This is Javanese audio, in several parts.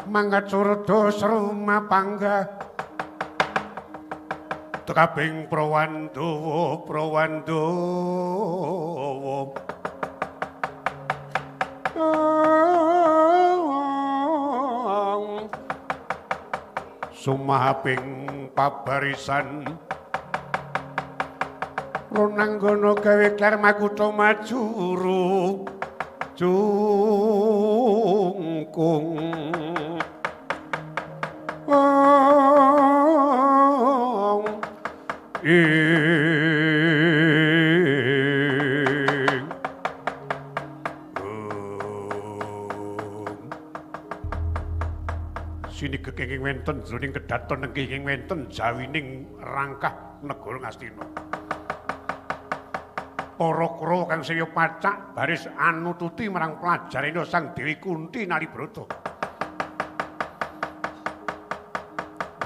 Mangkat surda sruma panggah tekabing prawandawa prawandawa sumahaping pabarisan ronanggana gawe klar makutha majuru jungkung. Sini kekenging wenten jroning kedaton nengking wenten jawining rangkah negara Ngastina. Para Kurawa kang saya pacak baris anututi marang pelajarena Sang Dewi Kunti Nalibrata.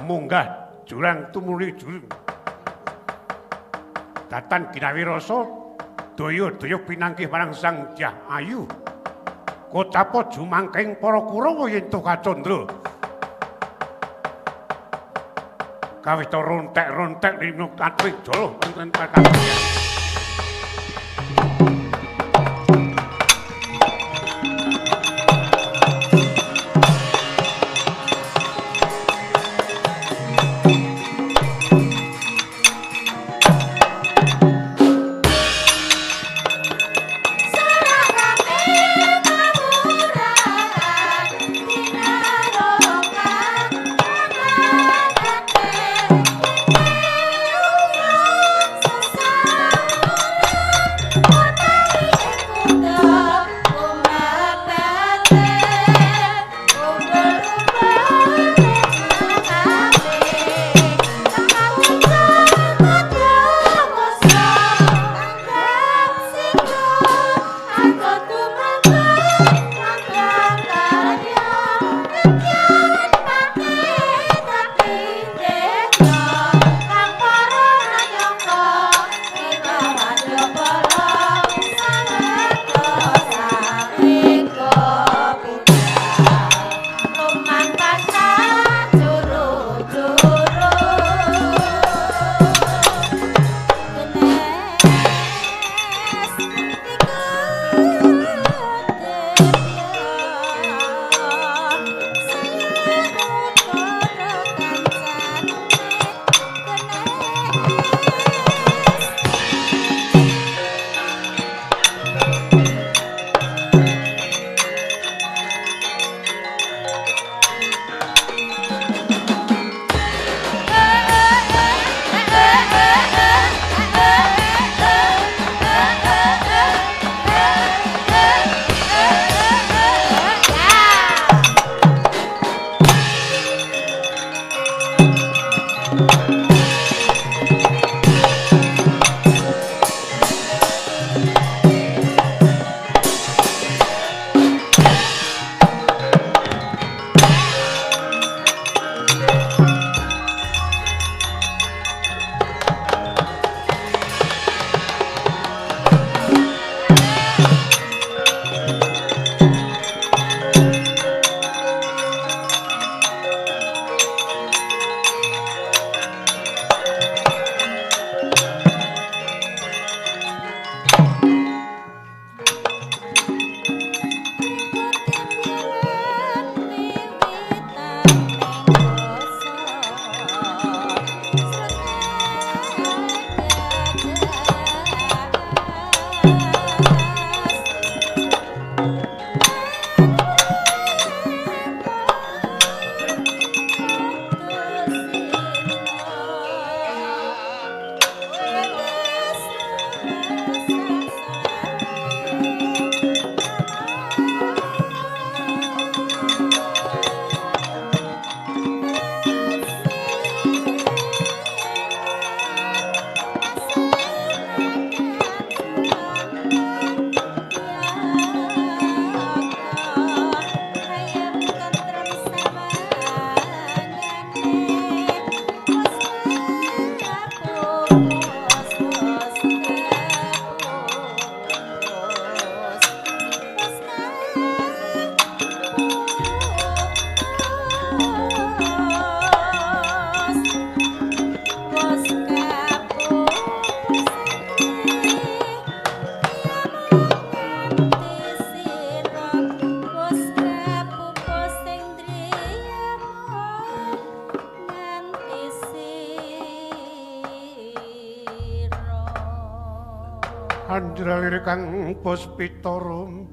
Munggah jurang tumuli jurang. Datan ginawi rasa daya-daya pinangkih marang Sang Dyah Ayu. Kotapa jumangking para Kurawa yen to kacandra. Kawita rontek-rontek rinuk atwing jala wonten kakangnya. Sasa. Andralir kang puspitarum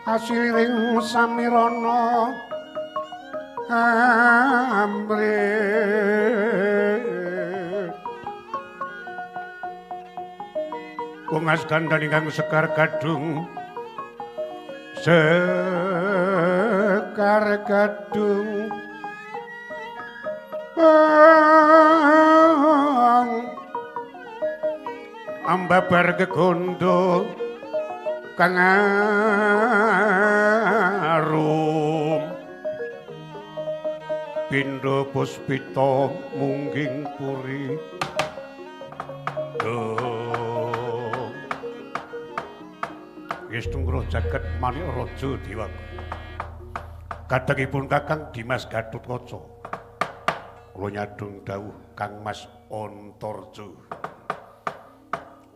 asiliring samirana amrih kungas gandhan ingkang sekar gadhung sekar gadhung ambabar gegondo kang arum pindha puspita mungging puri Wis tungro jagat manik raja dewaku. Kadangipun Kakang Dimas Gatotkaca. Kula nyadhong dawuh Kang Mas Antarja.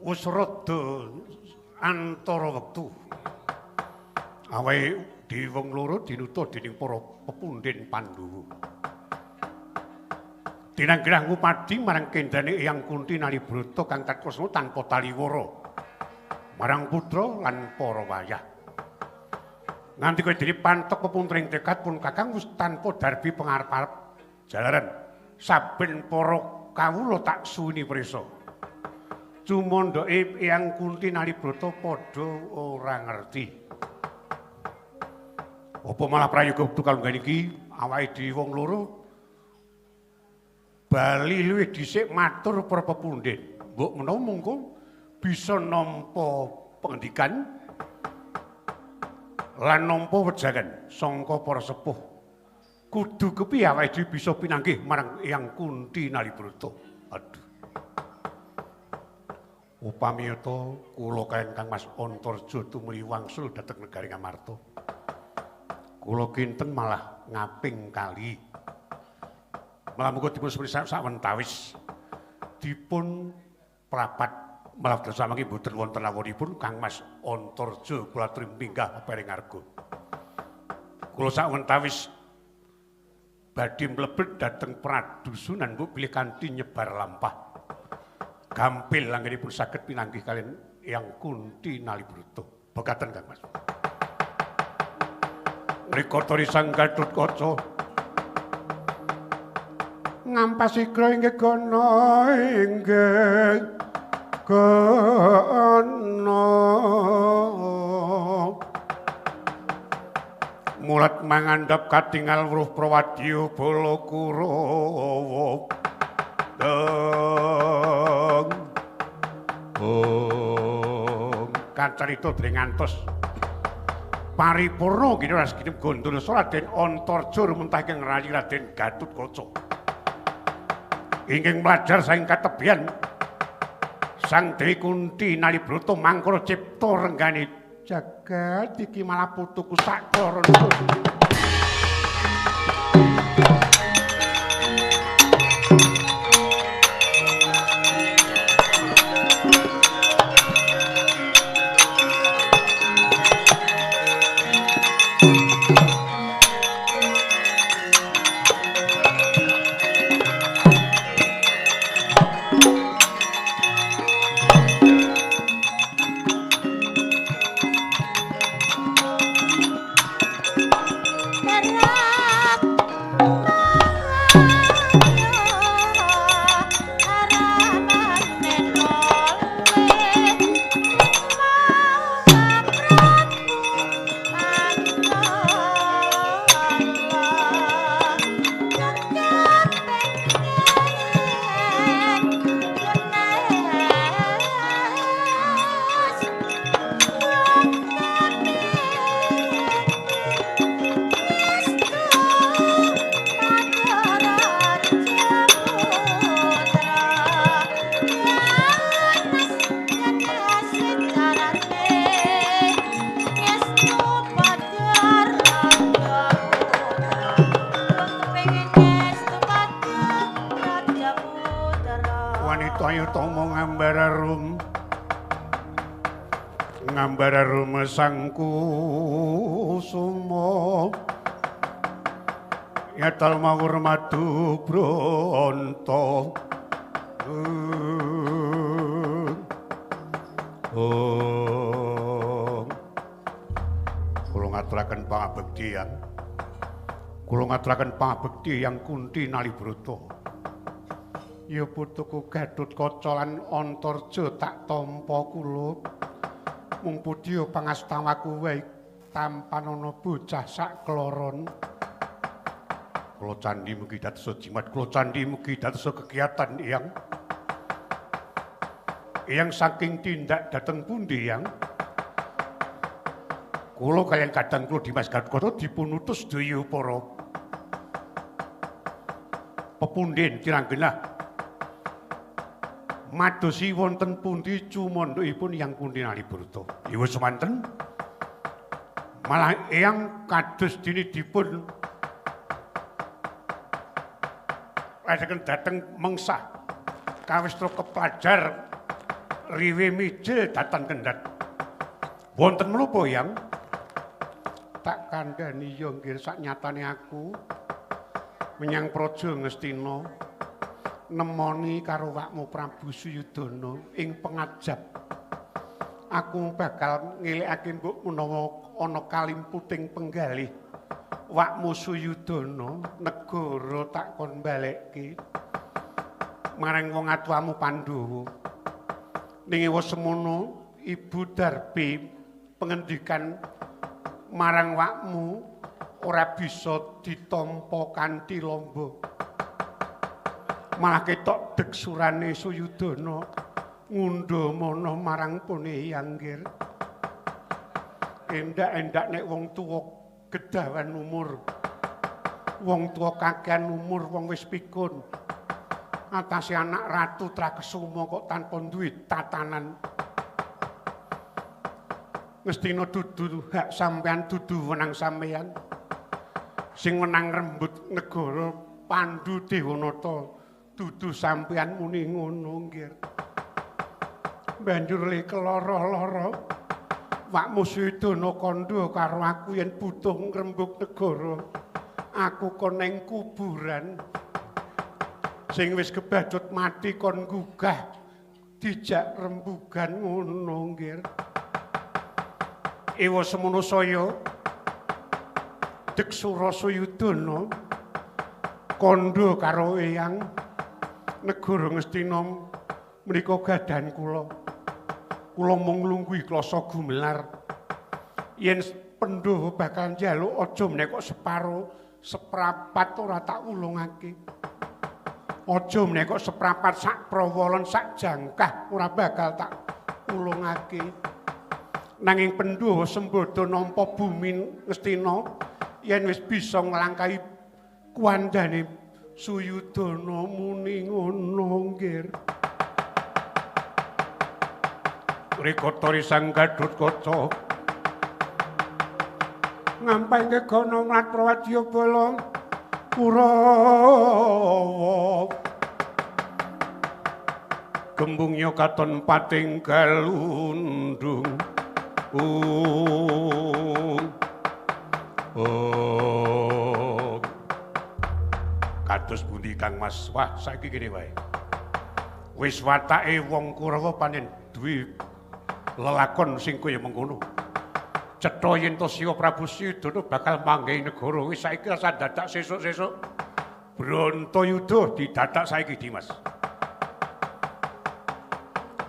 Wis rada antara wektu. Awake dhewe wong loro dinuta dening para pepundhen Pandhawa. Tinanggrah ngupadi marang kendane Eyang Kunti Nalibrata kang Katresna tanpa taliwara. Marang putra lan para wayah. Nganti kaya dene pantek pepuntring tekad pun Kakang wis tanpa darbi pengarep-arep jalaran saben para kawula tak suwuni prisa. Cumondoke Eyang Kunti Nalibrata padha ora ngerti. Apa malah prayoga wektu kalungguhan iki awake dhewe wong loro bali luwih dhisik matur para pepundhen. Mbok menawa mungko bisa nampa pengendikan lan nampa wejangan sangka para sepuh. Kudu kepiye awake dhewe bisa pinanggih marang Eyang Kunti Nalibrata. Aduh. Upamiyata kula kaliyan Kang Mas Antarja tumuli wangsul dhateng negari Ngamarta. Kula kinten malah ngaping kali. Malah muga dipun sawentawis dipun prapat malah samangke mboten wonten lawonipun Kang Mas Antarja kula aturi minggah paring arga. Kula sawentawis badhe mlebet dhateng pradusunan mbok bilih kanthi nyebar lampah. Gampil anggenipun saged pinanggih kaliyan Eyang Kunti Nalibrata. Bekaten Kang Mas. Rikatari Sang Gatotkaca ngampas sigra inggih gana inggih gana mulat mangandhap katingal weruh prawadya bala Kurawa. Deng ong kacarita dene ngantos paripurna kene rasgine gondol Raden Antarja rumentah ing rayi Raden Gatotkaca ingkang mlajar saking katebian Sang Dewi Kunti Nalibrata mangkara cipta renggane jagat iki malah putuku sakara. Ngambararum sang kusuma Nyetel mawur madu bronto. Oh. Kula ngaturaken pangabekti yang. Kula ngaturaken pangabekti yang Kunti Nalibrata. Ya putuku Gatotkaca lan Antarja tak tampa kula. Mung pudya pangastawaku wae tampanana bocah sak kloron. Kula candhi mugi dadosa jimat, kula candhi mugi dadosa kegiatan Eyang. Eyang saking tindak dhateng pundi Eyang? Kula kaliyan kadang kula Dimas Gatotkaca dipunutus sedaya para pepundhen tiranggenah. Madosi wonten pundi cumandhukipun Eyang Kunti Nalibrata. Iwu semanten malah Eyang kados dene dipun lajengaken dhateng mengsah kawestra keplajar riwe mijil dhateng Kendhat. Wonten menapa Eyang? Tak kandhani ya nggih saknyatane aku menyang Praja Ngastina nemoni karo wakmu Prabu Suyudana ing pengajap. Aku bakal ngelekake mbok menawa ana kalimputing penggalih wakmu Suyudana negara tak kon balekke marang wong atuamu Pandhawa. Ning ewa semono Ibu Darbi pengendikan marang wakmu ora bisa ditampa kanthi lamba. Malah ketok deksurane Suyudana ngundhamana marang pune Eyang nggir. Endak-endak nek wong tuwa gedawan umur, wong tuwa kakean umur, wong wis pikun, atase anak ratu Trakesuma kok tanpa duwe tatanan. Ngastina dudu hak sampean, dudu wenang sampean. Sing wenang rembut negara Pandu Dewanata dudu sampean muni ngono nggir. Banjur le keloro-loro wakmu Suyudana kandha karo aku yen butuh ngrembug negara. Aku kon ning kuburan. Sing wis kebacut mati kon gugah dijak rembugan ngono nggir. Ewa semono saya deksura Suyudana kandha karo Eyang negara Ngastina menika gadahan kula. Kula mung nglungguhi klasa gumelar. Yen Pandhawa bakal njaluk aja meneh kok separo seprapat ora tak wulungake. Aja meneh kok seprapat sak prawolon sak jangkah ora bakal tak wulungake. Nanging Pandhawa sembada nampa bumi Ngastina yen wis bisa nglangkahi kuwandane Suyudana muni ngono nggir. Rikata Sang Gatotkaca ngampake gana mlat prawadya bala Kurawa. Gembungnya katon pating galundung. Oh. Kados pundi Kang Mas? Wah, saiki kene wae. Wis watake wong Kurawa panen duwe lelakon sing kaya mengkono. Cetha yen to Siwa Prabu Suyudana bakal manggahi negara. Wis saiki rasa dadak sesuk-sesuk Brontoyuda didadak saiki Dimas.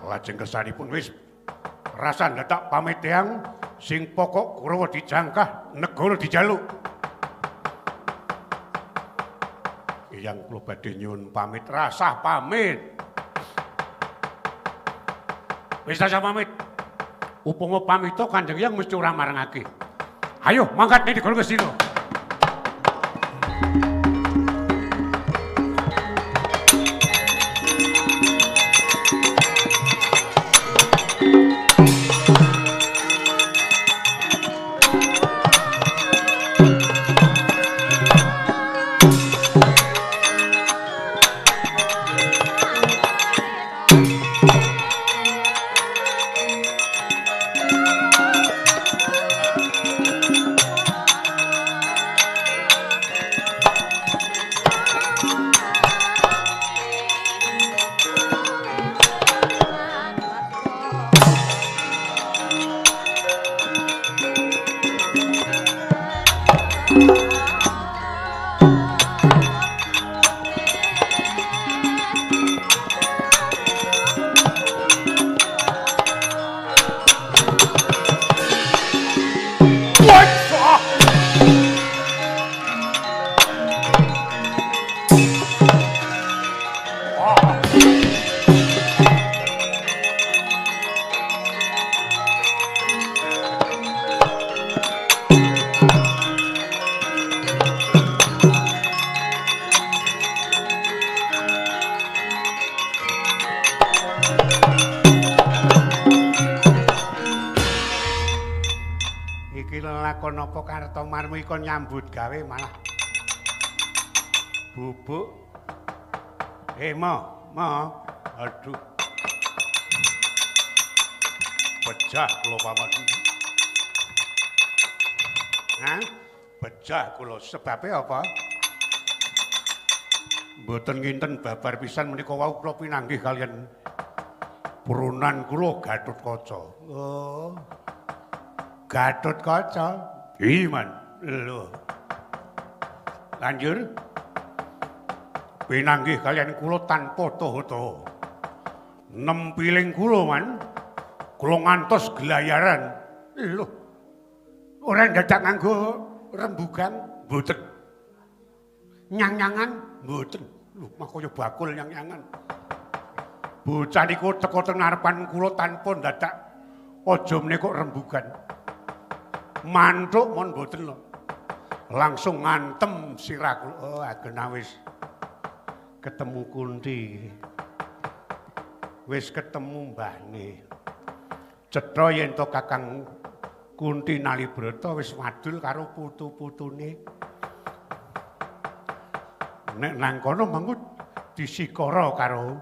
Lajeng kersanipun wis rasa dadak pamit tiyang sing pokok Kurawa dijangkah, negara dijaluk. Eyang kula badhe nyuwun pamit, rasah pamit. Wis rasah pamit. Upama pamita Kanjeng Eyang mesti ora marengake. Ayo mangkat ning negara Ngastina. Nglakon apa Kartomarmo iki kon nyambut gawe malah bubuk. Ma, ma, aduh. Pecah kula paman. Hah? Pecah kula sebabe apa? Mboten nginten babar pisan menika wau kula pinanggih kaliyan purunan kula Gatotkaca. Oh. Gatotkaca. Iya, Man. Lho. Lanjur pinanggih kaliyan kula tanpa toho-toho. Nempiling kula, Man. Kula ngantos gelayaran. Lho. Ora dadak nganggo rembugan, mboten. Nyang-nyangan, mboten. Lho, mah kaya bakul nyang-nyangan. Bocah niku teka teng ngarepan kula tanpa dadak aja meneh kok rembugan. Mantuk mon mboten lho. Langsung ngantem sirah kula. Oh, agena wis ketemu Kunti. Wis ketemu mbahne. Cetha yen to Kakang Kunti Nalibrata wis wadul karo putu-putune. Nek nang kono mengko disikara karo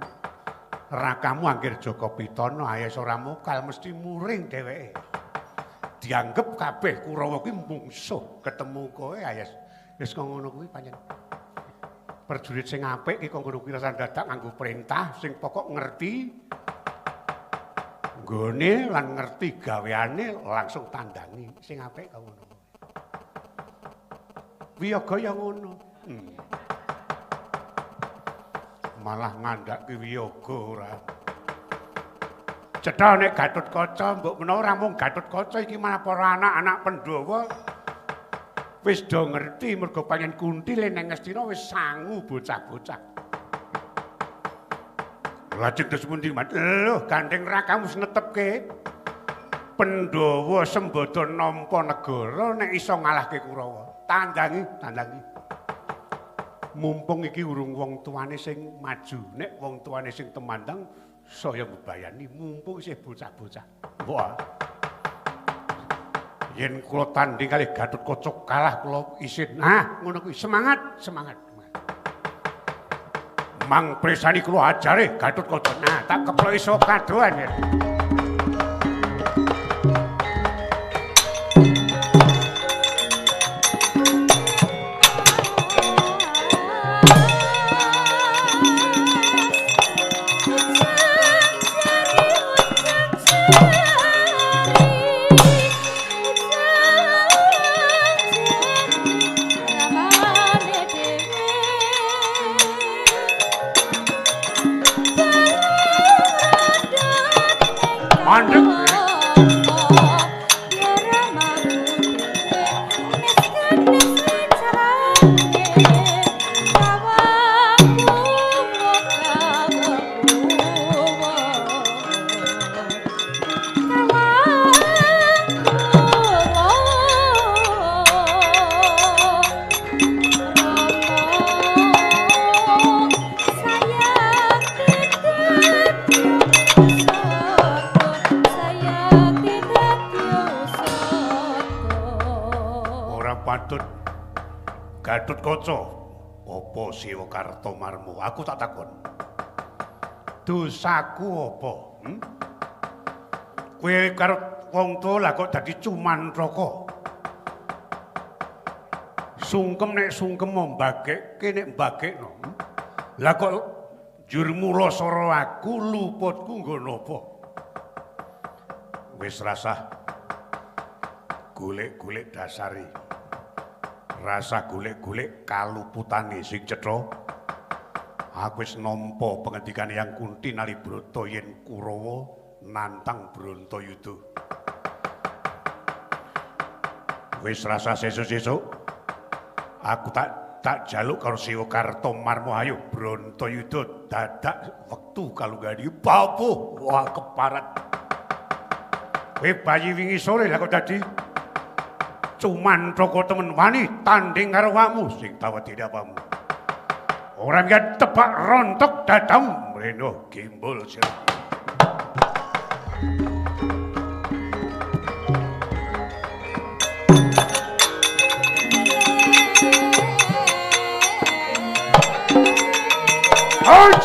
rakamu Anggir Jaka Pitana, ayes ora mokal mesti muring dheweke. Dianggep kabeh Kurawa kuwi mungsuh, ketemu kowe ayes wis kok ngono kuwi pancen. Prajurit sing apik iki kok ngono kuwi rasane dadak nganggo perintah sing pokok ngerti nggone lan ngerti gaweane langsung tandangi sing apik kok ngono. Wiyaga ya ngono. Malah ngandhake wiyaga ora. Cetha nek Gatotkaca mbok menawa ora mung Gatotkaca iki malah para anak-anak Pandhawa wis do ngerti mergo pancen Kunti le nang Ngastina wis sangu bocah-bocah. Lajeng terus pundi, Man? Lho, gandeng rakamu wis netepke Pandhawa sembada nampa negara nek iso ngalahke Kurawa. Tandangi, tandangi. Mumpung iki urung wong tuane sing maju, nek wong tuane sing temandang saya mbebayani mumpung isih bocah-bocah. Wah. Yen kula tanding kalih Gatotkaca kalah kula isin. Nah, ngono kuwi semangat, semangat. Mang presani kula ajare Gatotkaca. Nah, tak keploki iso kadohan ya. Gatotkaca, apa Siwa Kartomarmo? Aku tak takon. Dosaku apa? Kowe karo wong tuwa lah kok dadi cumantraka. Sungkem nek sungkem mbagekke nek mbagekno. Lah kok njur mula sara aku luputku nggo napa? Wis rasah golek-golek dasare. Rasa golek-golek kaluputane sing cetha. Aku wis nampa pengendikane Yang Kunti Nalibrata yen Kurawa nantang Brontoyuda. Wis rasa sesuk-sesuk aku tak jaluk karo Siwa Kartomarmo ayo Brontoyuda dadak wektu kalunggani papuh. Wah keparat. Kowe bayi wingi sore lah kok dadi cumantraka temen wani tanding karo awakmu sing tawedine apamu. Ora mbiyen tebak rontok dadamu mrene gimbul sira. Wah.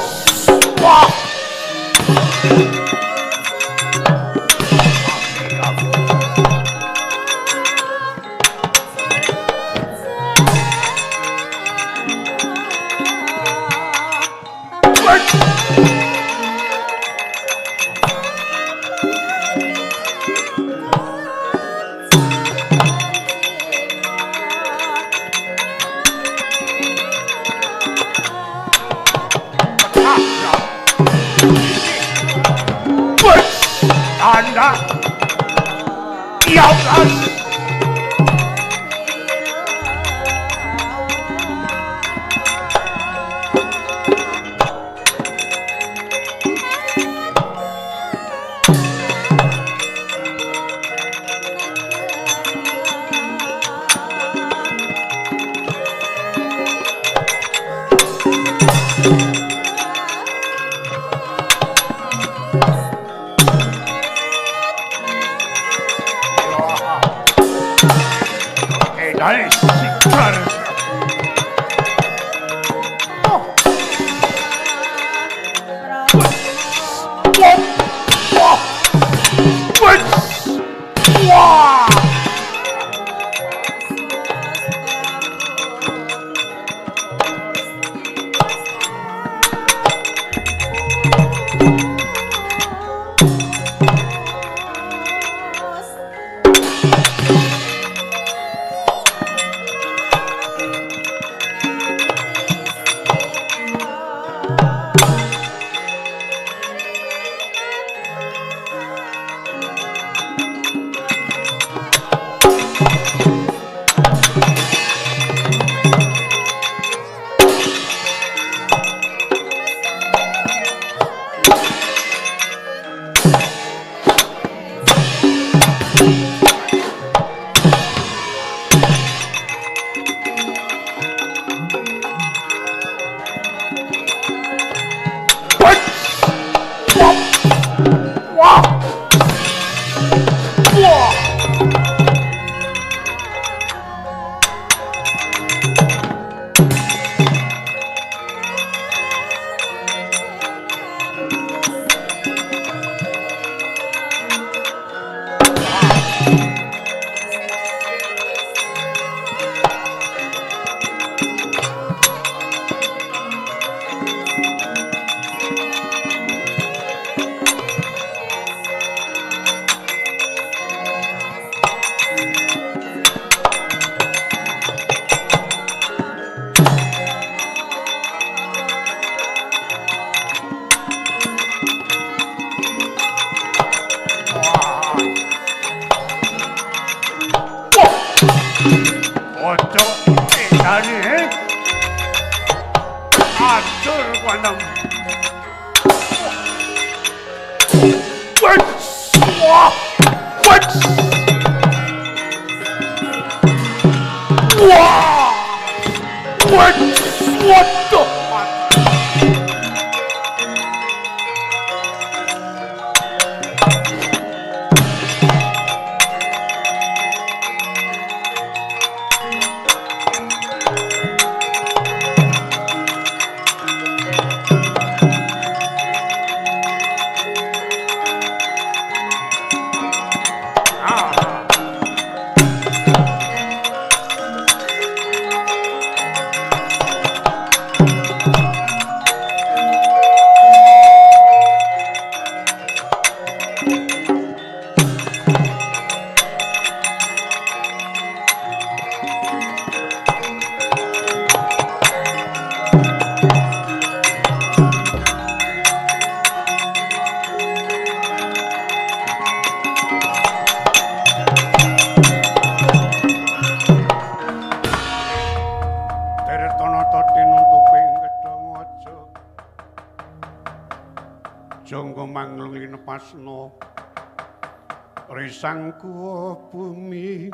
Risang kuwa bumi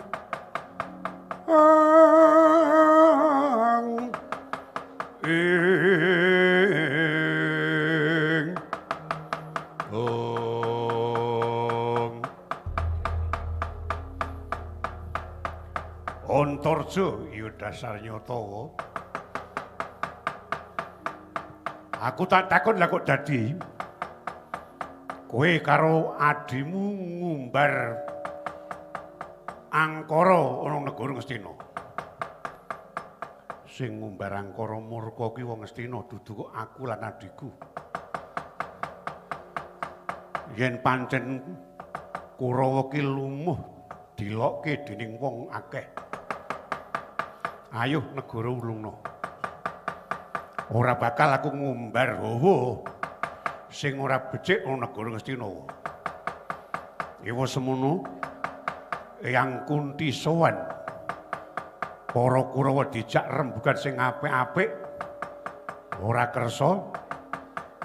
ang ing ong. Antarja ya dasar nyata. Aku tak takon lah kok dadi kowe karo adimu ngumbar angkara ana negara Ngastina. Sing ngumbar angkara murka ki wong Ngastina dudu kok aku lan adhiku. Yen pancen Kurawa ki lumuh dilokke dening wong akeh. Ayo negara ulungna. Ora bakal aku ngumbar hawa sing ora becik ana negara Ngastina. Ewa semono Eyang Kunti sowan para Kurawa dijak rembugan sing apik-apik ora kersa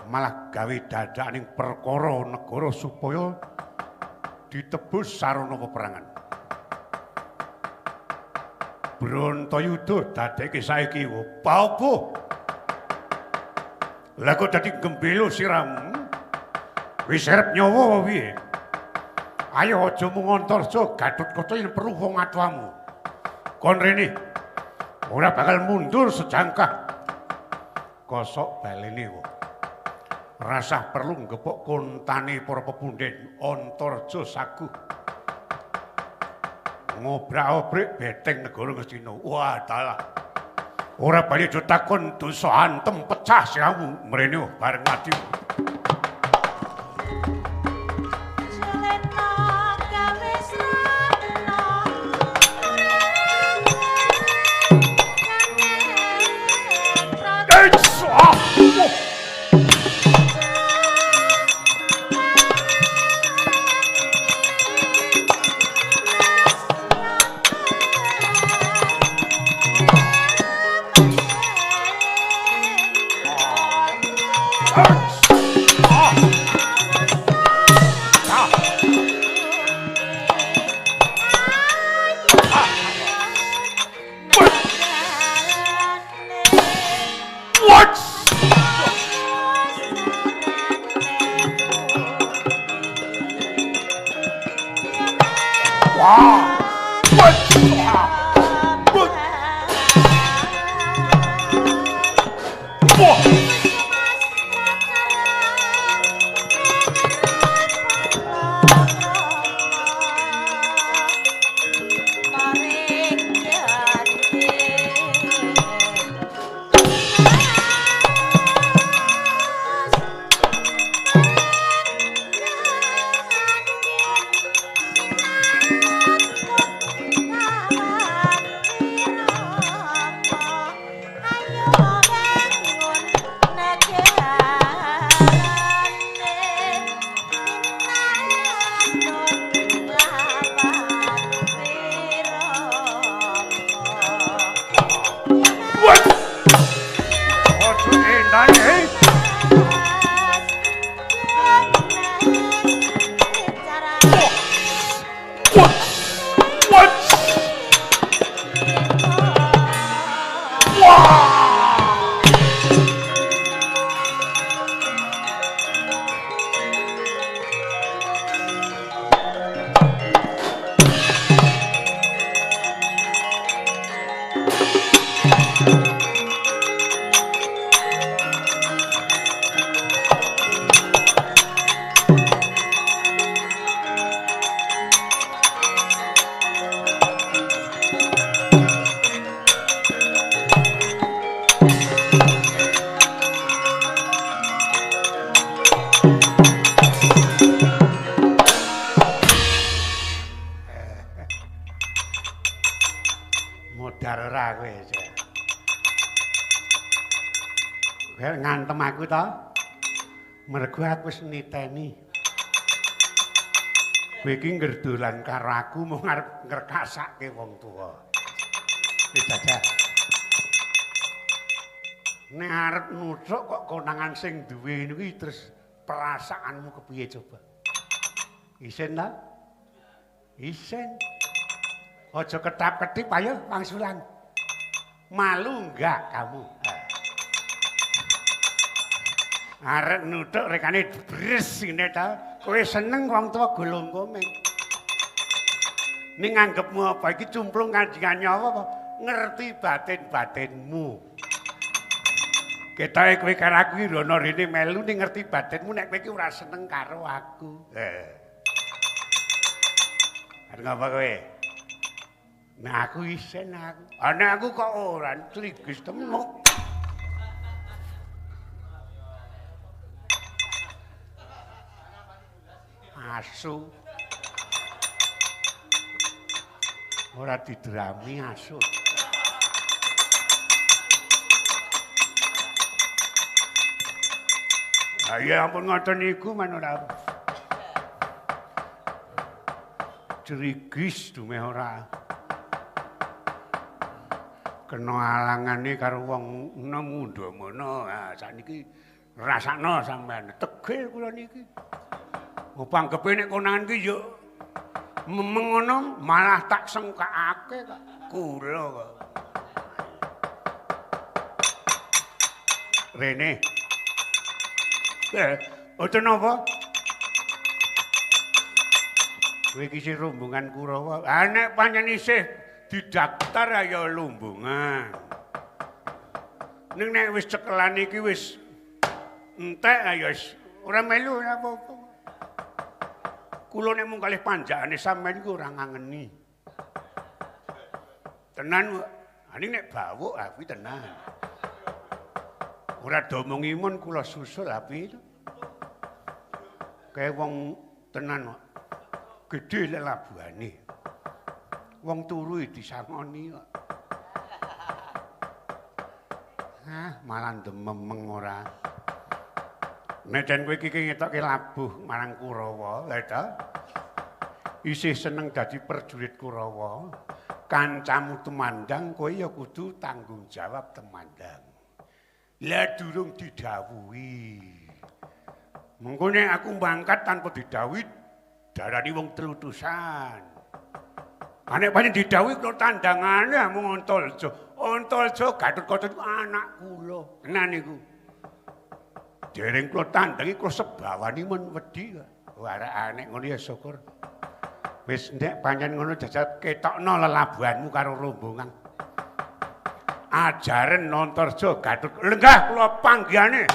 malah gawe dadakaning perkara negara supaya ditebus sarana peperangan. Brontoyuda dadeke saiki apa? Lah kok dadi gembelo siramu? Wis arep nyawa apa piye? Ayo aja mung Antarja Gatotkaca yen perlu wong atuamu. Kon rene ora bakal mundur sejangkah. Kosok balene wae. Rasah perlu nggepok kontane para pepunden Antarja saguh. Ngobrak-obrik beteng negara Ngastina. Wah, dalah. Ora bali aja takon dosa antem pecah siramu mrene bareng mati. Ngantem aku to? Mergo aku wis niteni. Kowe iki nggerdolan karo aku mung arep ngrekasake wong tuwa. Wis jajal. Nek arep nuthuk kok konangan sing duwe niku terus perasaanmu kepiye coba? Isin ta? Isin. Aja ketap-ketip ayo wangsulan. Malu enggak kamu? Arek nuthuk rekane bres ngene ta. Kowe seneng wong tuwa golong komeng. Ning anggepmu apa iki cumplung kanjingan nyawa apa? Ngerti batin-batinmu. Ketoke kowe karo aku iki rono rene melu ning ngerti batinmu nek kowe iki ora seneng karo aku. Arep ngapa kowe? Nek aku isen aku. Ah nek aku kok ora cligis temuk. Asu. Ora didrami asu. Ya ampun ngoten niku man ora. Crigis dumeh ora. Kena alangane karo wong enom ndha-mono. Ha sakniki rasakno sampean tegel kula niki. Oh panggepe nek konangan ki yo memeng ngono malah tak sengkakake kok kula kok. Rene. Ojo napa? Kowe iki isih rombongan Kurawa. Ah nek pancen isih didaftar ya rombongan. Ning nek wis cekelan iki wis entek ya wis ora melu ora apa-apa. Kula nek mung kalih panjakane sampean iku ora ngangeni. Tenan kok. Ning nek bawuk aku tenan. Ora domongi mun kula susul api. Kae wong tenan kok. Gedhe lek labuhane. Wong turu disangoni kok. Hah, malah ndememeng ora. Nek den kowe iki ngetokke labuh marang Kurawa, lha ta? Isih seneng dadi prajurit Kurawa. Kancamu tumandang kowe ya kudu tanggung jawab temandang. Lah durung didhawuhi. Mengko nek aku mangkat tanpa didhawuhi darani wong telutusan. Nek pancen didhawuhi kula tandangane mung Antalja. Antalja Gatotkaca iku anak kula. Tenan niku. Dereng kula tandangi kula sebawani men wedi kok. Wah nek ngono ya syukur. Wis nek pancen ngono jajal ketokno lelabuhanmu karo rombongan. Ajaren Antarja Gatot lenggah kula panggihane.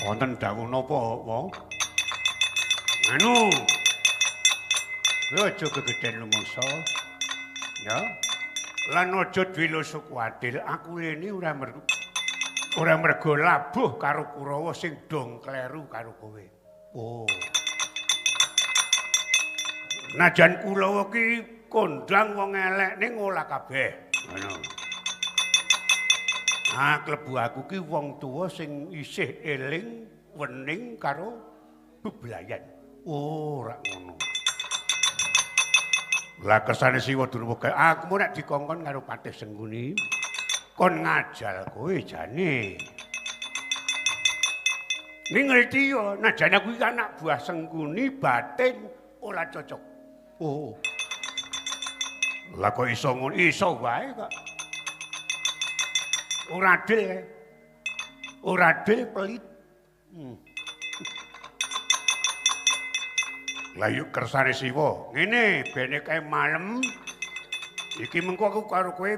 Wonten dawuh napa, wong? Anu. Kowe aja gegeden lumangsa. Ya. Lan aja dwiloso kuwatir, aku rene ora mergo labuh karo Kurawa sing dong kleru karo kowe. Oh. Najan Kurawa ki kondang wong elek ning ora kabeh. Ngono. Ah, klebu aku ki wong tuwa sing isih eling wening karo beblayan. Oh, ora ngono. Lah kersane Siwa Durwa, aku mau nek dikongkon karo Patih Sengkuni, kon ngajal kowe jane. Ning ngerti yo, najan aku iki anak buah Sengkuni batin ora cocok. Oh. Lah kok iso ngono? Iso wae kok. Ora adil. Ora adil pelit. Lah yuk kersane Siwa, ngene bene kae malem iki mengko aku karo kowe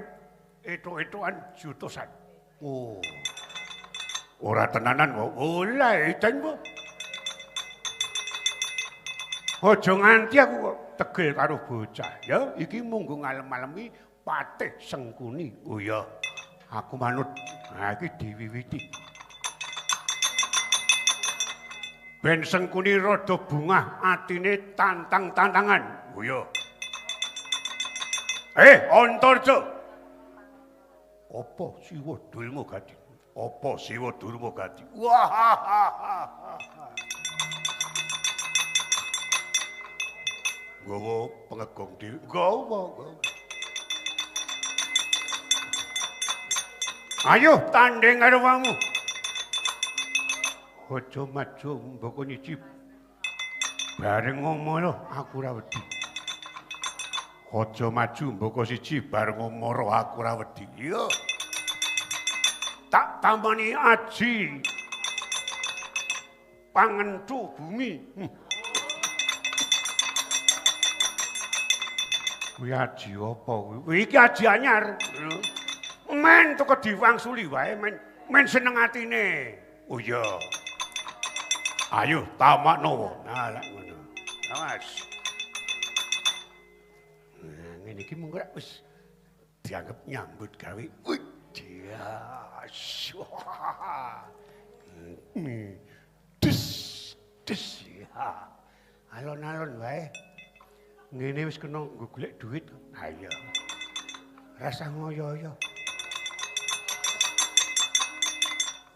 etuk-etukan jutosan. Oh. Ora tenanan kok. Ora edan kok. Aja nganti aku kok tegel karo bocah ya. Iki munggo ngalem-alemi Patih Sengkuni. Oh iya. Aku manut. Nah iki diwiwiti. Ben Sengkuni rada bungah atine tantang-tantangan. Oh iya. Antarja. Apa Siwa Durma Gati? Apa Siwa Durma Gati? Wah. Nggawa pengegong dhewe. Nggawa. Ayo tanding karo wongmu. Aja maju mboko nyiji. Bareng ngono aku ora wedi. Aja maju mboko siji bareng ngomoro aku ora wedi. Iya. Tak tampani aji. Pangentu bumi. Kuwi aji apa kuwi? Iki aji anyar. Men teko diwangsuli wae men seneng atine. Oh iya. Ayo tamakno. Nah lak ngono. Awas. Nah ngene iki mung wis dianggep nyambut gawe. Wih, dia. Des des ya. Alon-alon wae. Ngene wis kena nggo golek duit. Ha iya. Rasah ngoyo-oyo.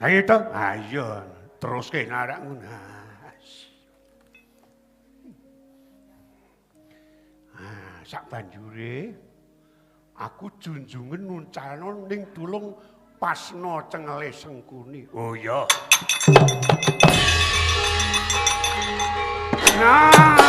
Ayo to, ayo teruske narak ngono. Ah, sak banjure aku junjungen nuncalno ning tulung pasna cengele Sengkuni. Oh iya. Nah.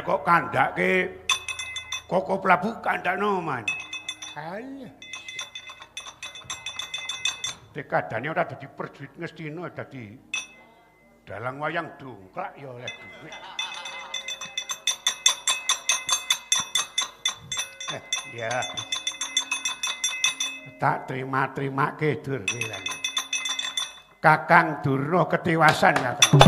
Kok kandhake Koko Prabu kandhakno man. Alah. Tekadane ora dadi prajurit Ngastina dadi dalang wayang dongklak ya oleh duit. Ya. Tak terima-terimake dur Kakang Durna ketiwasan Kakang.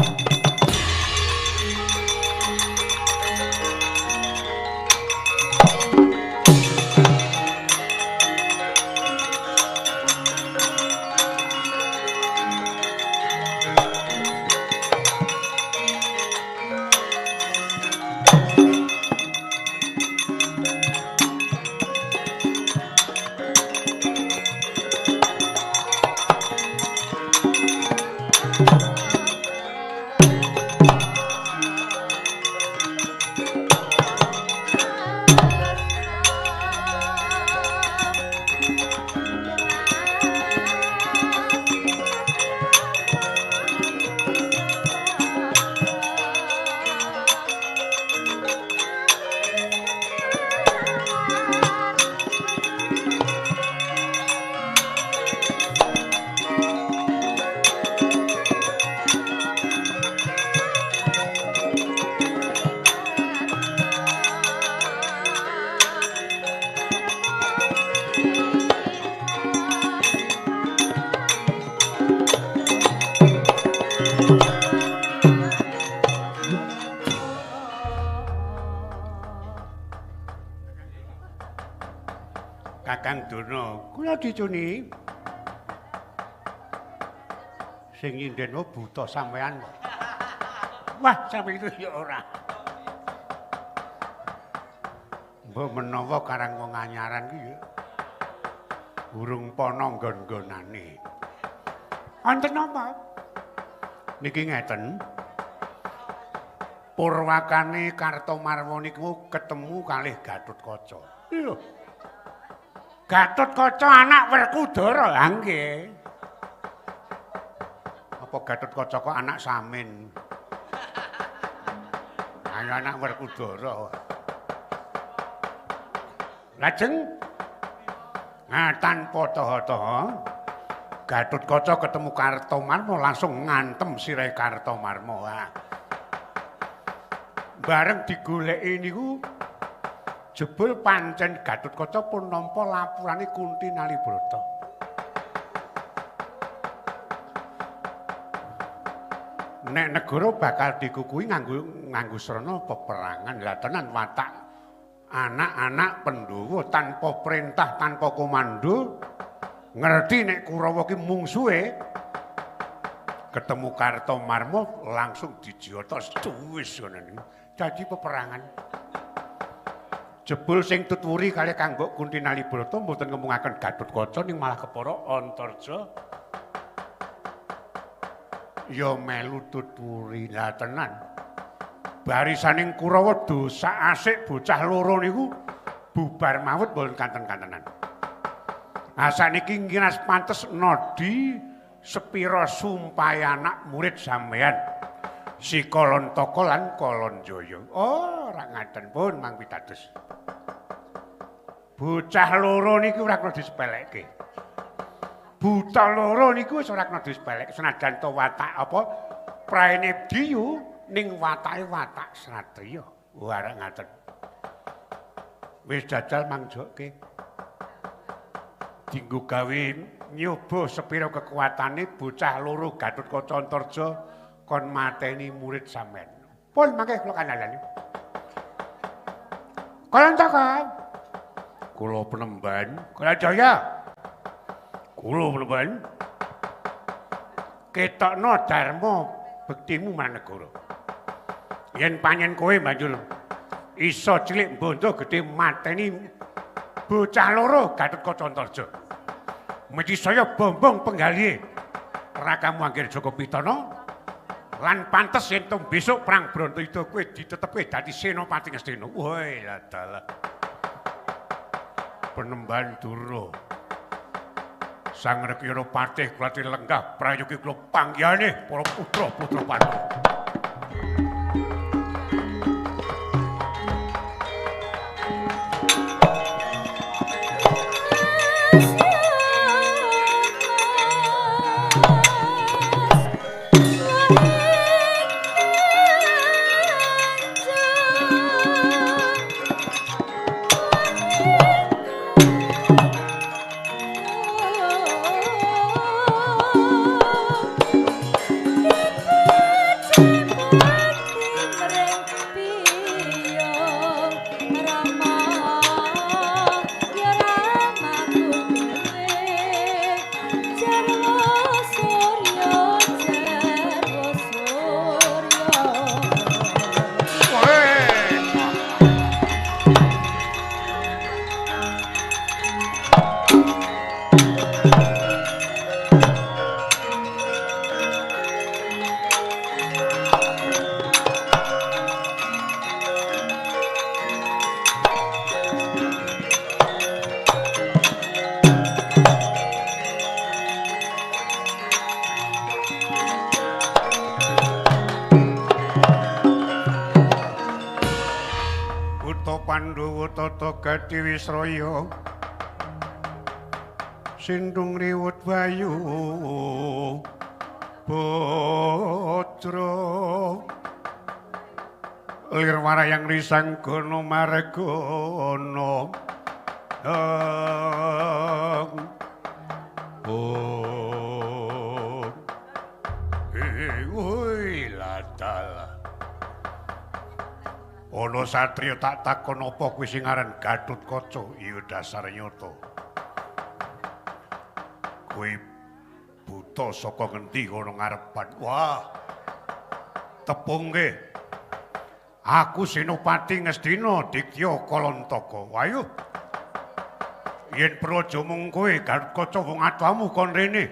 Kakang Durna, kula dicuni. Sing nyinden buta sampean. Wah, sampe itu ya ora. Mbok menawa karang wong anyaran ki ya urung pana nggon-nggonane. Wonten napa? Niki ngeten. Purwakane Kartomarwa niku ketemu kalih Gatotkaca. Lho. Gatotkaca anak Werkudara. Ha nggih. Apa Gatotkaca kok anak Samin? Ayo anak Werkudara. Lajeng nah tanpa taha-taha Gatotkaca ketemu Kartomarma langsung ngantem sirahe Kartomarma. Bareng digoleki niku Jebul pancen Gatotkaca pun nampa lapurane Kunti Nalibrata. Nek negara bakal dikukuhi nganggo srana peperangan. Lah tenan watak anak-anak Pandhawa tanpa perintah, tanpa komando, ngerti nek Kurawa ki mungsuhe, ketemu Kartomarma langsung dijotos wis ngono niku. Dadi peperangan. Jebul sing tutwuri kalih kanggo Kunti Nalibrata mboten ngemungaken Gatotkaca ning malah kepara Antarja ya melu tutwuri. Lah tenan. Barisaning Kurawa dosa asik bocah loro niku bubar mawut mboten kanten-kantenan. Ah sakniki ngiras pantes nodi sepira sumpahe anak murid sampeyan. Si Kalontaka lan Kalanjaya. Oh, ora ngaten pun mang pitados. Bocah loro niku ora kena disepelekke. Buta loro niku wis ora kena disepelekke senajan to watak apa praene diyu ning watake watak satriya. Wah, ora ngaten. Wis jajal mangjokke. Dinggo gawe nyoba sepira kekuatane bocah loro Gatotkaca Antarja kon mateni murid sampean. Pun mangke kula kandhani. Kalontaka. Kula penemban. Kalanjaya. Kula penemban. Ketokno dharma bektimu marang negara. Yen pancen kowe banjur iso cilik bondo gedhe mateni bocah loro Gatotkaca Antarja. Mesti saya bombong penggalihe Rakamu Anggir Jaka Pitana lan pantes yen to besok perang Bratayuda kowe ditetepke dadi senopati Ngastina. Woi lah dalah. Penemban Durna. Sang Rekyana Patih kula lenggah prayogi kula panggihane para putra-putra Pandhawa. Gati Wisraya sindung riwut bayu putra lir warayang risang gono margono Ana satriya tak takon apa kuwi sing aran Gatotkaca? Iya dasar nyata. Kowe buta saka ngendi kono ngarepan? Wah. Tepungke. Aku Senopati Ngastina Dikya Kalontaka. Ayo. Yen perlu aja mung kowe Gatotkaca wong atuamu kon rene.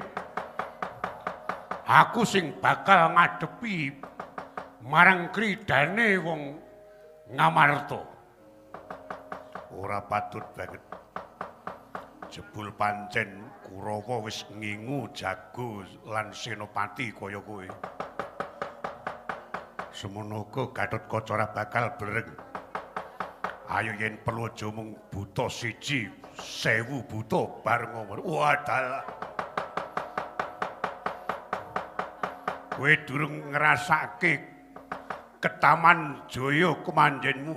Aku sing bakal ngadepi marang kridane wong Ngamarta. Ora patut banget. Jebul pancen Kurawa wis ngingu jago lan senopati kaya kowe. Semono uga Gatotkaca ora bakal breng. Ayo yen perlu aja mung buta siji, 1000 buta bareng ngomong. Wadalah. Kowe durung ngrasake ketaman jaya kemanjenmu.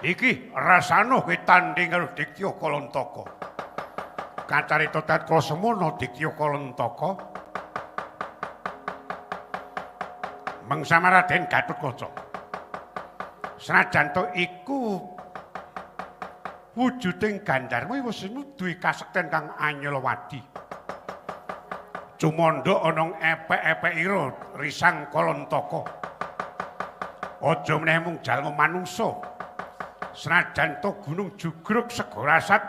Iki rasane kowe tanding karo Diktya Kalantaka. Kacarita tatkala semono Diktya Kalantaka mengsama Raden Gatotkaca. Senajan to iku wujuding Gandharwa wis duwe kasekten kang anyalawadi. Cumandha ana epek-epekira Risang Kalantaka. Aja meneh mung jalma manungsa. Senajan to gunung jugruk segara asat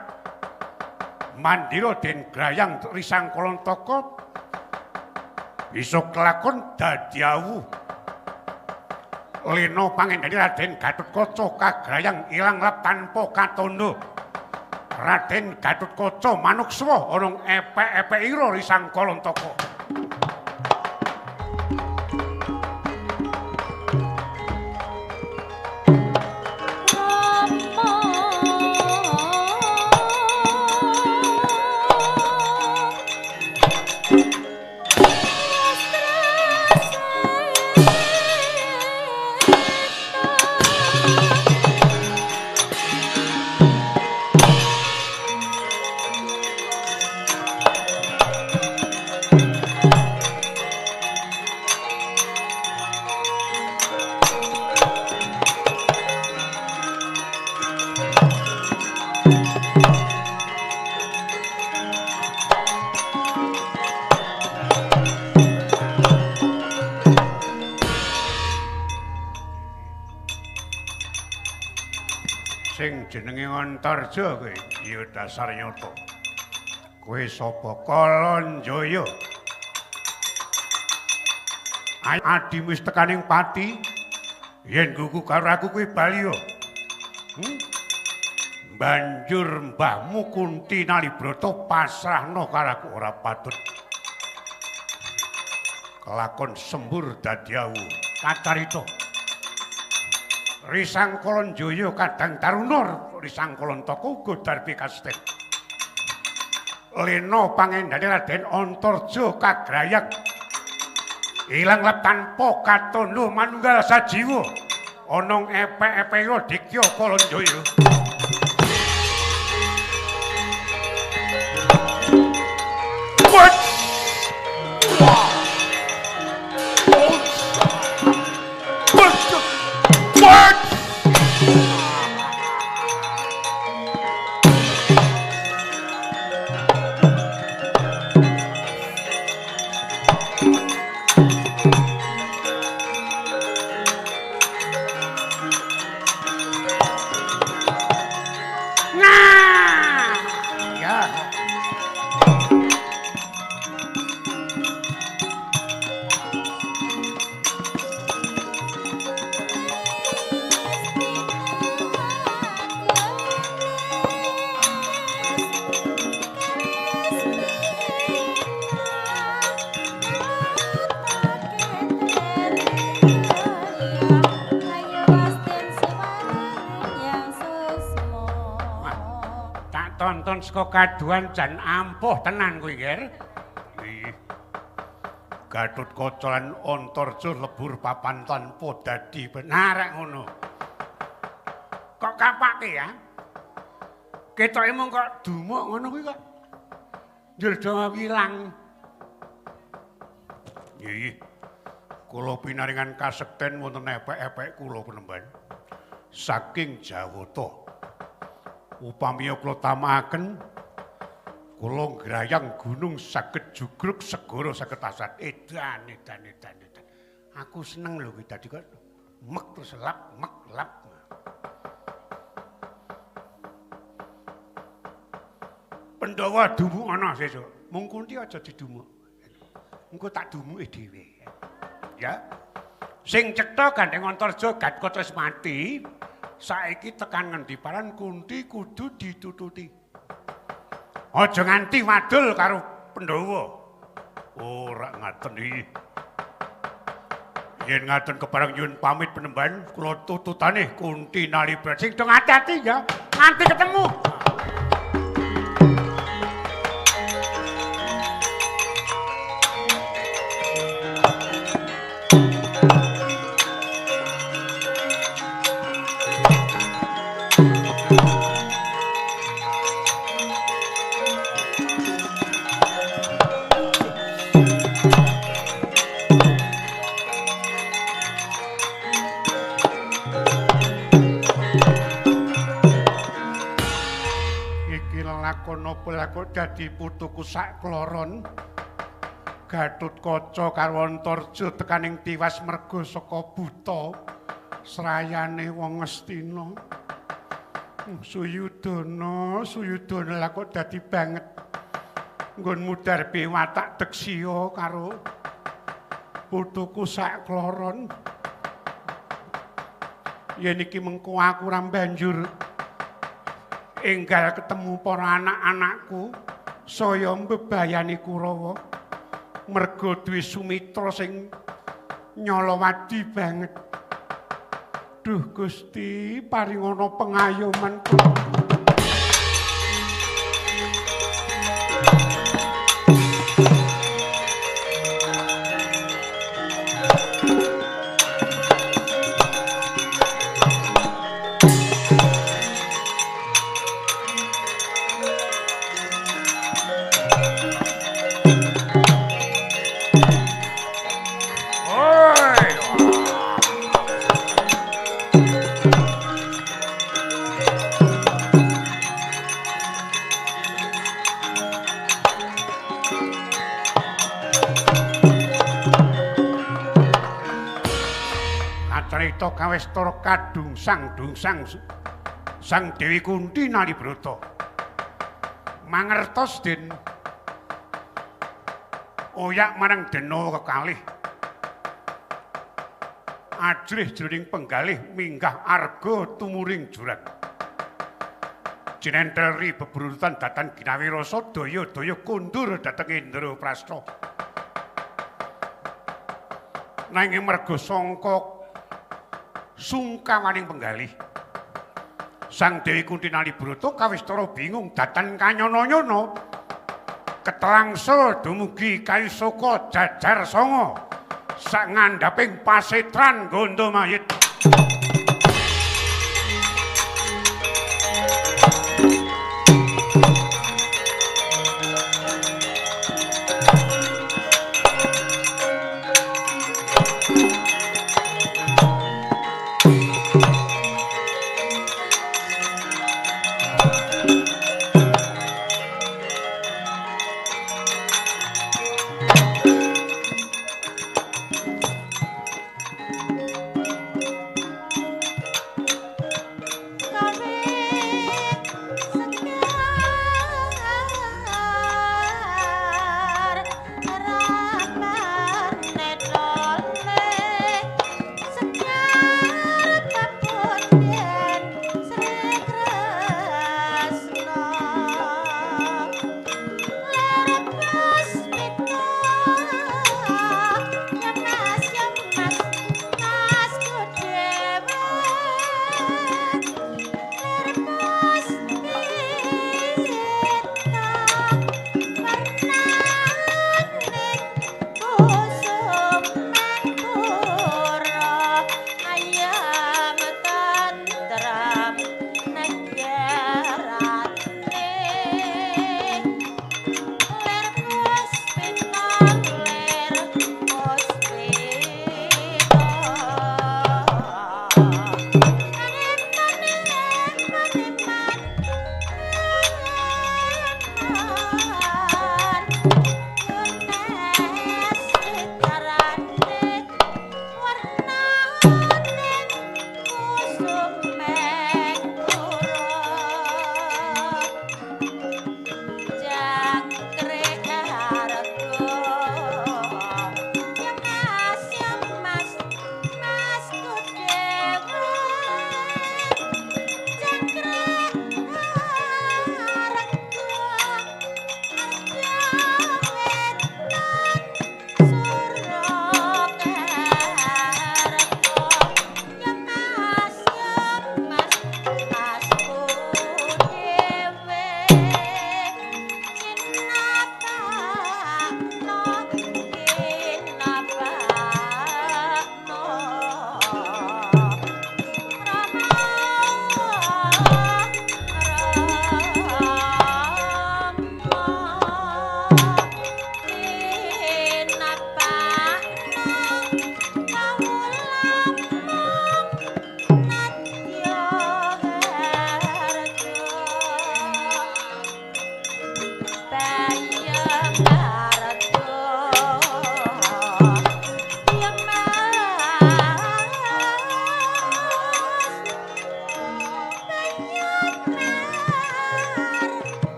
mandira den grayang Risang Kalantaka bisa kelakon dadi awu. Lena pangendhane Raden Gatotkaca kagrayang ilang lap tanpa katandha. Raden Gatotkaca manukswa ana epek-epekira Risang Kalantaka. Sing jenenge Antarja kowe ya dasar nyata. Kowe sapa? Kalanjaya. Adimu wis tekaning pati. Yen gugu karo aku kowe bali yo. Banjur mbahmu Kunti Nalibrata pasrahno karo aku ora patut. Kelakon sembur dadi awu. Kacarita. Risang Kalanjaya kadang taruna Risang Kalantaka uga darbi kasten. Lena pangendhane Raden Antarja kagrayang ilang lap tanpa katandha manunggal sajiwa ana epek-epekira Diktya Kalanjaya. Tonton saka kaduan jan ampuh tenan kuwi, Ger. Ih. Gatotkaca lan Antarja lebur papan tanpa dadi benar ngono. Kok kapake ya? Ketoke mung kok dumuk ngono kuwi kok. Njur do ilang. Ih. Kula pinaringan kasekten wonten epek-epek kula penemban. Saking Jawata. Upamiya kula tamakaken kula ngrayang gunung saged jugruk segara saged asat. Edan edan edan edan. Aku seneng lho kuwi dadi kok mek terus lap mek lap. Pandhawa dumuk ana sesuk. Mung Kunti aja didumuk. Engko tak dumuke dhewe. Ya. Sing cetha gandeng Antarja Gatotkaca wis mati. Saiki tekan ngendi paran Kunti kudu ditututi. Aja nganti wadul karo Pandhawa. Ora ngaten iki. Yen ngaten kepareng nyuwun pamit penemban kula tututane Kunti Nalibra. Sing do ati-ati ya, nganti ketemu. Apa lha kok dadi putuku sak kloron? Gatotkaca karo Antarja tekaning tiwas merga saka buta srayane wong Ngastina. Suyudana, Suyudana lha kok dadi banget nggonmu darbe watak deksiya karo putuku sak kloron. Yen iki mengko aku ora banjur enggal ketemu para anak-anakku saya mbebayani Kurawa merga duwe sumitra sing nyolowadi banget. Duh Gusti, paringana pengayoman. Acarita kawestara kadungsang-dungsang Sang Dewi Kunti Nalibrata mangertos den oyak marang dena kekalih ajrih jroning penggalih minggah arga tumuring jurang jinentel ri bebrurutan datan ginawi rasa daya-daya kondur dhateng Indraprasta. Nanging merga sangka sungkawaning penggalih Sang Dewi Kunti Nalibrata kawistara bingung datan kanyono-nyono ketelangsel dumugi kayusaka jajar sanga sak ngandhaping pasetran Gandamayit.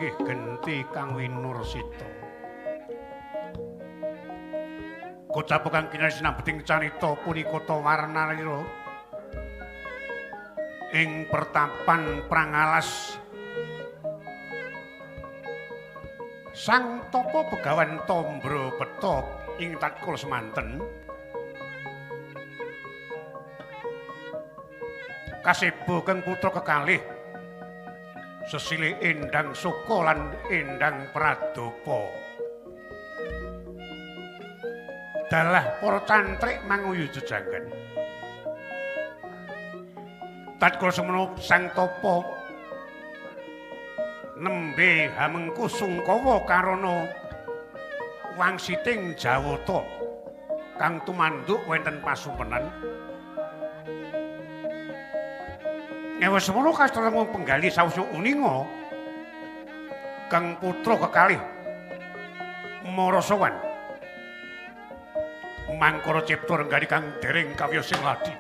Panggih genti kang winursita. Kocap kang kinali sinambeting carita punika ta warnalira ing pertapan Prangalas. Sang Tapa Begawan Tombro Beta ing tatkala semanten kaseba kang putra kekalih sesilih Endang Suka lan Endang Pradapa. Dalah para cantrik manguyu jejanggan. Tatkala semono Sang Tapa nembe hamengku sungkawa karana wangsiting Jawata kang tumanduk wonten pasumpenan. Ngewa semono kastarengung penggalih sawusya uninga kang putra kekalih Marasawan mangkara cipta renggani kang dereng kawiyos sing ladi.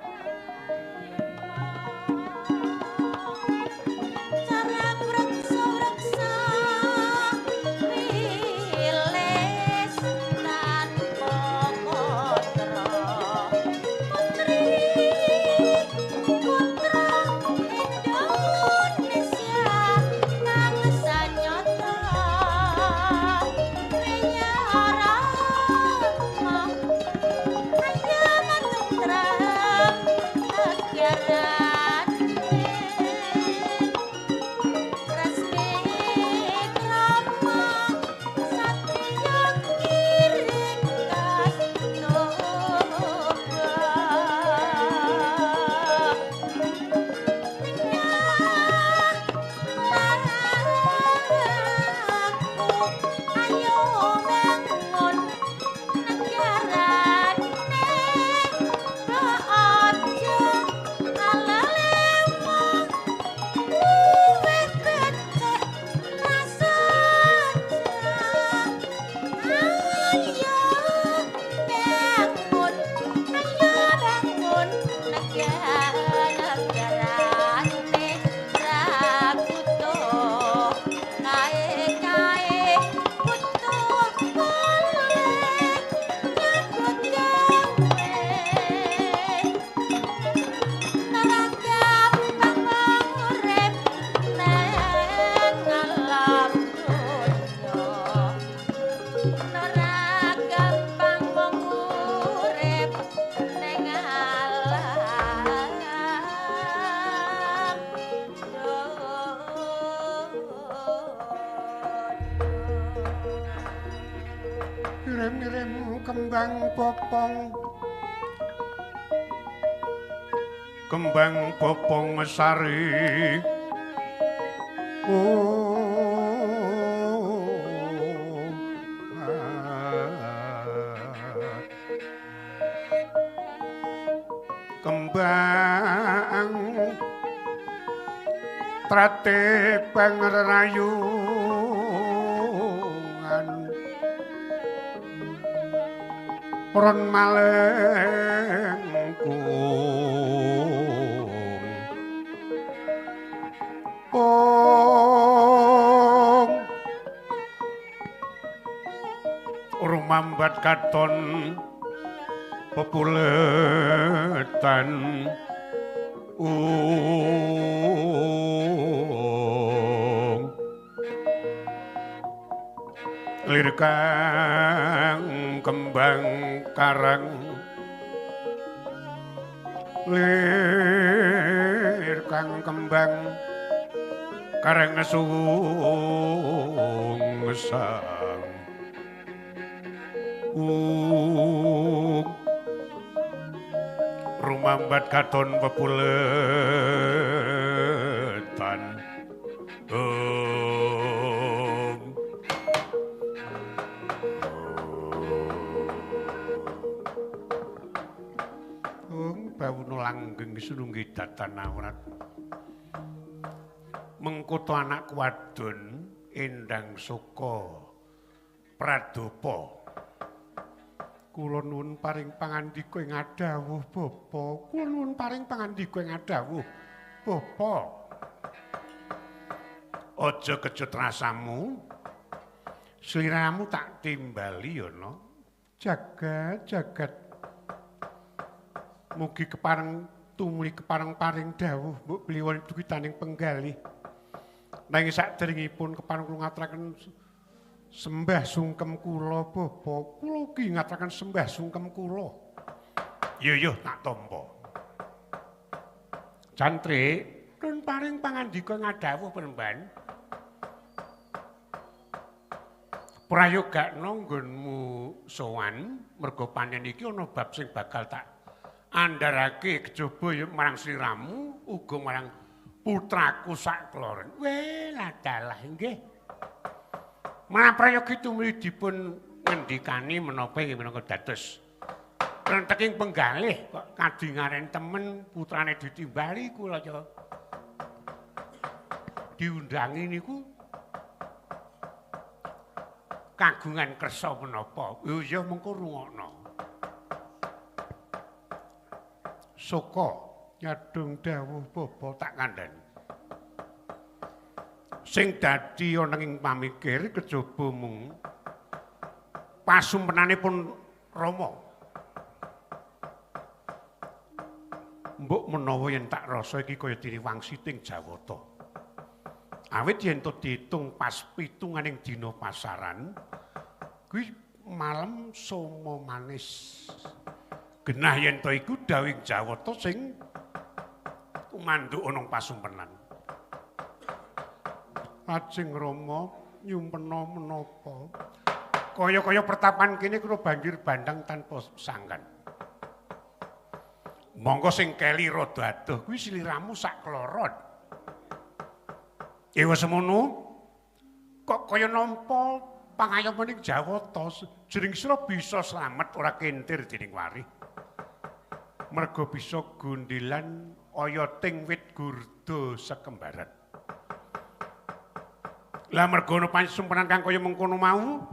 Kembang popong sari kembang trate pangrayungan ron malengkung ong rumambat katon pepuletan ung lir kang kembang karang lir kang kembang karang sungsang ung rumambat katon pepuletan ung ung bawuna langgeng sununggi datan awrat mengkoto anak wadon Endang Suka Pradapa. Kula nuwun paring pangandika ing adhawuh Bapa. Kula nuwun paring pangandika ing adhawuh Bapa. Aja kecut rasamu. Sliramu tak timbali ya no. Jagat jagat. Mugi kepareng tumuli kepareng paring dawuh mbok bliwon duwitaning penggalih. Nanging sakderengipun kepareng kula ngaturaken sembah sungkem kula bapa, kula ugi ngaturaken sembah sungkem kula. Yo yo tak tampa. Cantrik, nun paring pangandika ngadhawuh Penemban. Prayogakno nggonmu sowan merga panen iki ana bab sing bakal tak andharake kejaba ya marang sliramu uga marang putraku sakloron. Weh, ladalah nggih. Marang prayogi tumuli dipun ngendikani menapa inggih minangka dados renteking penggalih kok kadingaren temen putrane ditimbali kula ya diundangi niku kagungan kersa menapa. Oh iya mengko rungokno. Saka nyadong dawuh bapa tak kandhani. Sing dadi ana ing pamikir kejaba mung pasumpenanipun Rama. Mbok menawa yen tak rasa iki kaya dene wangsiting Jawata. Awit yen to diitung pas pitunganing dina pasaran kuwi malem soma manis. Genah yen to iku dawing Jawata sing tumanduk ana pasumpenan. Lajeng Rama nyumpena menapa? Kaya-kaya pertapan kene kula banjir bandang tanpa sangkan. Monggo sing keli rada adoh kuwi sliramu sak kloron. Ewa semono kok kaya nampa pangayomaning Jawata jering sira bisa slamet ora kentir dening warih. Merga bisa gondelan oyoting wit gurda sekembaran. Lah merga ana pasumpenan kang kaya mengkono mau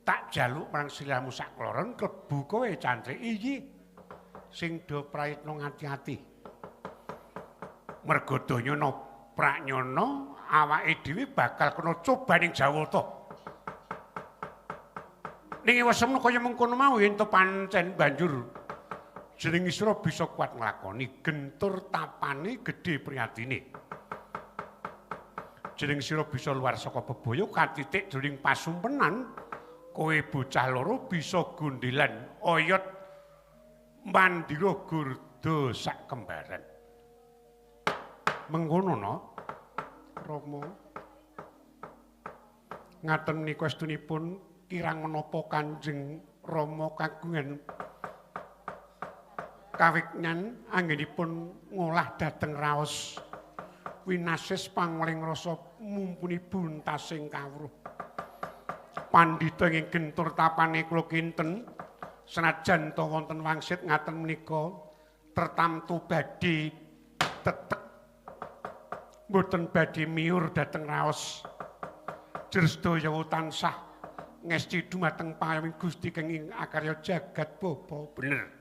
tak jaluk marang sliramu sakloron klebu kowe cantrik iki sing do prayitna ngati-ati. Merga donyana pranyana awake dhewe bakal kena cobaning Jawata. Ning ewa semene kaya mengkono mau yen to pancen banjur jeneng Isra bisa kuat nglakoni gentur tapane gedhe priyatine. Jeneng sira bisa luar saka bebaya katitik jroning pasumpenan kowe bocah loro bisa gondelan oyot mandira gurda sak kembaran. Mengkono no Rama. Ngaten menika estunipun kirang menapa Kanjeng Rama kagungan kawignan anggenipun ngolah dhateng raos winasis pangweling rasa mumpuni buntasing kawruh. Pandhita ing gentur tapane kula kinten senajan ta wonten wangsit ngaten menika tertamtu badhe tetek mboten badhe miur dhateng raos. Jer sedaya tansah ngesti dumateng pangayoming Gusti kenging akarya jagat bapa. Bener.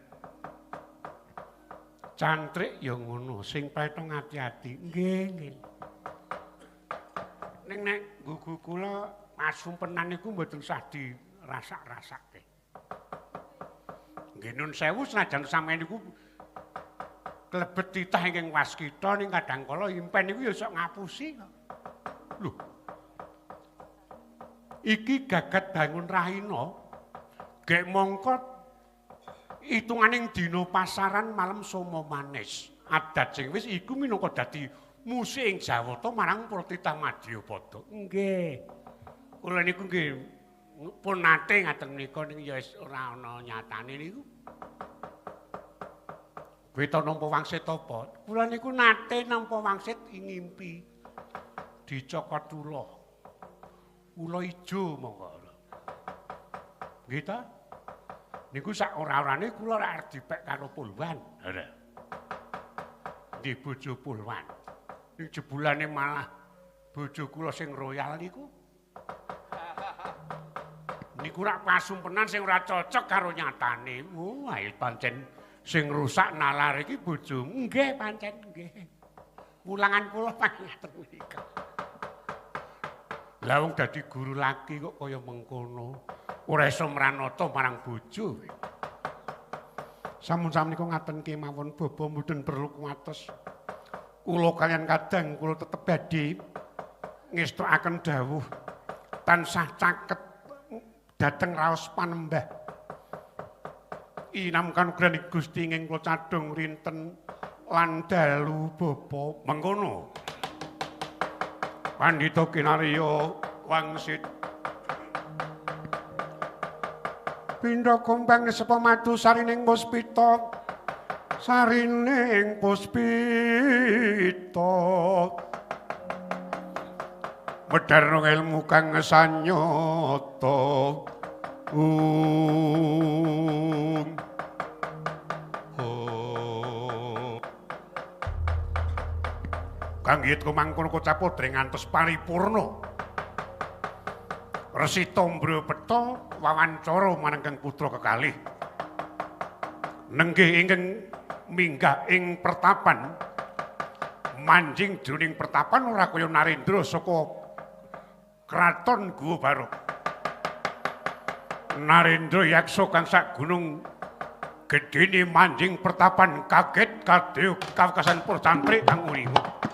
Cantrik ya ngono, sing prayitna ngati-ati. Nggih, nggih. Ning nek gugu kula pasumpenan niku mboten sah dirasak-rasake. Nggih nun sewu senajan sampeyan niku klebet titah ingkang waskita ning kadang kala impen niku ya sok ngapusi kok. Lho. Iki gagat bangun rahina gek mongko hitunganing dina pasaran malem soma manis. Adat sing wis iku minangka dadi musik ing Jawata marang para titah madyapada. Nggih. Kula niku nggih pun nate ngaten menika ning ya wis ora ana nyatane niku. Kowe to nampa wangsit apa? Kula niku nate nampa wangsit ing ngimpi. Dicokot ula. Ula ijo monggo. Nggih ta? Niku sak ora-orane kula ora arep dipek karo pulwan. Ora. Ndi bojo pulwan. Ning jebulane malah bojo kula sing royal niku. Niku rak pasumpenan sing ora cocok karo nyatane. Oh, ayo pancen sing rusak nalar iki bojomu. Nggih, pancen nggih. Mulangan kula pangaten menika. Lah wong dadi guru laki kok kaya mengkono. Ora iso mranata marang bojo. Sampun samenika ngaten kemawon baba mboten perlu kuwatos. Kula kaliyan kadang kula tetep badhe ngestokaken dawuh tansah caket dhateng raos panembah. Inam kanugrahaning Gusti ing kula cadhung rinten lan dalu bapa mengkono. Pandhita kinarya wangsit pindha gombang sepa madu sarining puspita sarining puspita medharna ilmu kang sanyata. Kang yitko mangkono kocapodre ngantos paripurna. Resi Tombro peta wawancara marang Kang putra kekalih. Nenggih ingkang minggah ing pertapan. Manjing jroning pertapan ora kaya Narendra saka kraton Guwa Barok. Narendra yaksa kang sak gunung gedene manjing pertapan kaget kadya kawekasan para cantrik kang uriwa.